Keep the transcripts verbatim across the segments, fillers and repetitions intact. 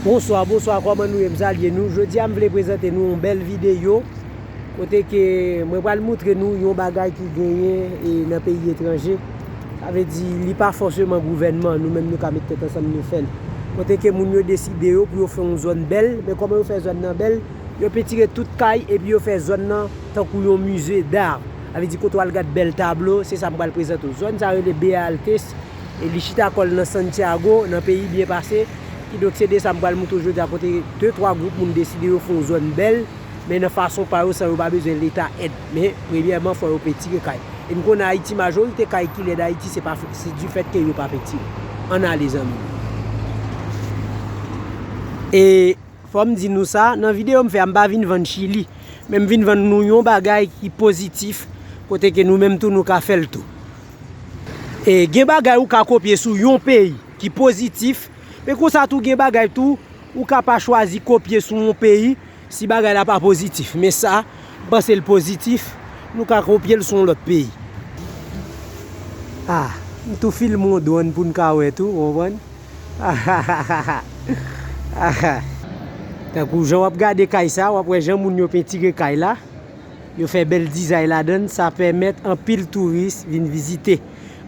Bonswa, bonswa, kòman nou ye? M salye nou. Jodi a, m vle prezante nou yon bèl videyo kote ke mwen pral moutre nou yon bagay ki genyen e nan peyi etranje. Sa vle di, li pa fòseman gouvènman, nou menm nou ka met tèt ansanm nou fè l. Kote ke moun yo deside yo pou yo fè yon zòn bèl, men kòman yo fè zòn nan bèl? Yo pentire tout kay epi yo fè zòn nan tankou yon mize da. Sa vle di kote w al gad bèl tablo, se sa m pral prezante w. Zòn sa rele Bea Altes, e li chita kò l nan Santiago, nan peyi byen pase. Kidonk se de sa m pral moutre w jodi a kote de twa gwoup moun deside yo fè yon zòn bèl, men nan fason pa yo san yo pa bezwen Leta èd. Men premyèman fò yo pentire kay. E n konnen Ayiti majorite kay ki lèd Ayiti se pa se du fait ke yo pa pentire. Ann ale zanmi m. E Fò m di nou sa, nan videyo m fè a, m pa vin vann Chili, men m vin vann nou yon bagay ki pozitif, kote ke nou menm tou nou ka fè l tou. E gen bagay ou ka kopye sou yon peyi ki pozitif, men konsa tou gen bagay tou ou ka pa chwazi kopye sou yon peyi si bagay la pa pozitif. Men sa, m panse l pozitif, nou ka kopye l sou yon lòt peyi. Ah, m tou filme yon dwòn pou n ka wè tou, ou konprann? Tankou jan w ap gade kay sa, w ap wè jan moun yo pentire kay la. Yo fè bèl dizay ladan l, sa pèmèt anpil touris vin vizite.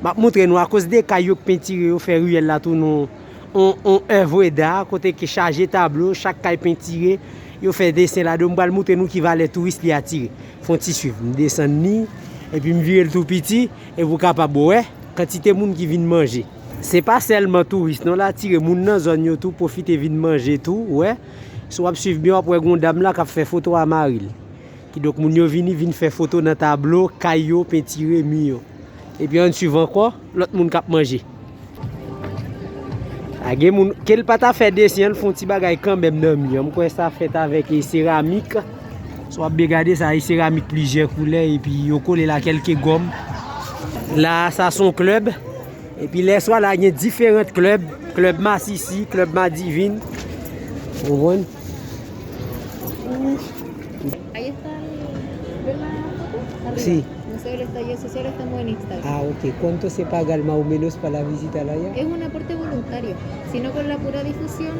M ap moutre nou akoz de kay yo k pentire yo fè riyèl la tounen yon, yon èvre da, kote ki chaje tablo, chak kay pentire, yo fè desen ladan l. M pral moutre nou ki valè touris li atire. Fè yon ti swiv. M desann li, epi m vire l tou piti, epi w kapab wè kantite moun ki vin manje. Se pa sèlman touris non l atire, moun nan zòn yo tou pwofite vin manje tou, ou wè. Si w ap swiv byen, w ap wè gen yon dam la k ap fè foto a mari l. Kidonk moun yo vini, vin fè foto nan tablo, kay yo, pentire mi yo. Epi ann swiv ankò, lòt moun k ap manje. A gen moun, ke l pa ta fè desen an, l fè yon ti bagay kanmenm nan mi an. M kwè sa fèt avèk e seramik. Si w ap byen gade sa, e seramik plizyè koulè, epi yo kole l a kèlke gòm. La, sa se yon klèb. Epi lè swa la, gen diferan klèb. Klèb Masisi, klèb Madivin. Ou konprann? Ahí está el, ¿ves la foto? Arriba. Sí. Museo del Estallido Social, estamos en Instagram. Ah, ok. ¿Cuánto se paga más o menos para la visita allá? Es un aporte voluntario, sino con la pura difusión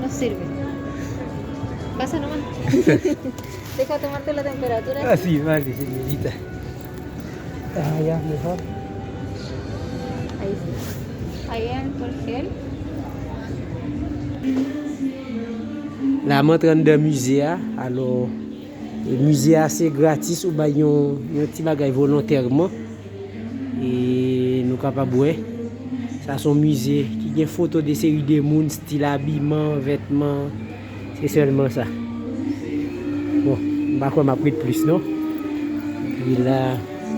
nos sirve. Pasa nomás. Deja tomarte la temperatura. Ah, sí, vale, señorita. Ah, ya, mejor. Ahí sí. Ahí en el gel. La, m antre anndan mize a. Alò, e mize a, se gratis, ou bay yon, yon ti bagay volontèman. E nou kapab wè. Sa se yon mize ki gen foto de seri de moun, stil abiman, vètman. Se sèlman sa. Bon, m pa kwè m ap ret plis non. Epi la,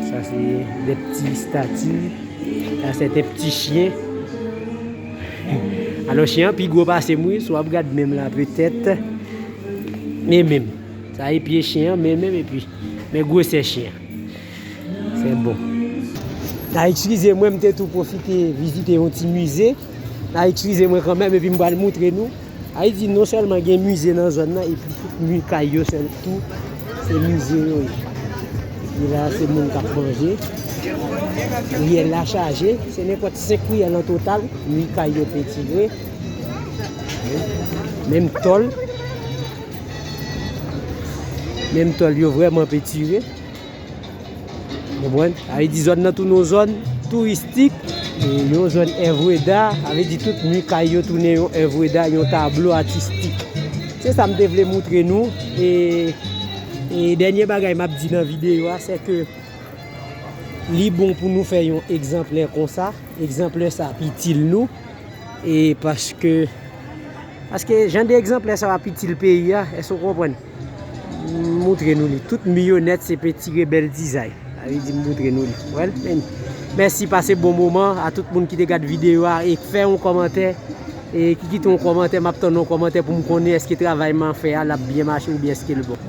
sa se de pti estati. Sa se de pti chyen. Alò, chyen an pi gwo pase m, wi. Si w ap gad men m la, petèt. Men men m. Sa e pye chyen an, men men m, epi men gwosè chyen an. Se bon. N a eskize mwen, m te tou pwofite vizite yon ti mize. N a eskize mwen kanmenm, epi m pral moutre nou. Ayiti non sèlman gen mize nan zòn nan, epi tout mi kay yo sèl tou, se mize yo ye. Epi la, se moun k ap manje. Riyèl la chaje, se nenpòt senk riyèl an total, mi kay yo pentire. Menm tòl. Menm tòl yo vrèman pentire. Konprann? Sa vle di zòn nan tounen yon zòn touristik, e yon zòn èvre da, sa vle di tout mi kay yo tounen yon èvre da, yon tablo atistik. Se sa m te vle moutre nou. E, e dènye bagay m ap di nan videyo a, se ke li bon pou nou fè yon egzanplè konsa. Egzanplè sa ap itil nou. E paske, paske jan de egzanplè sa yo ap itil peyi a, èske w konprann? M moutre nou li. Tout mi yo nèt se pentire bèl dizay. Sa vle di m moutre nou li. Well, men, mèsi, pase bon moman a tout moun ki te gad videyo a e fè yon kòmantè. E ki kite yon kòmantè, m ap tann yon kòmantè pou m konnen èske travay m an fè a l ap byen mache oubyen èske l bon.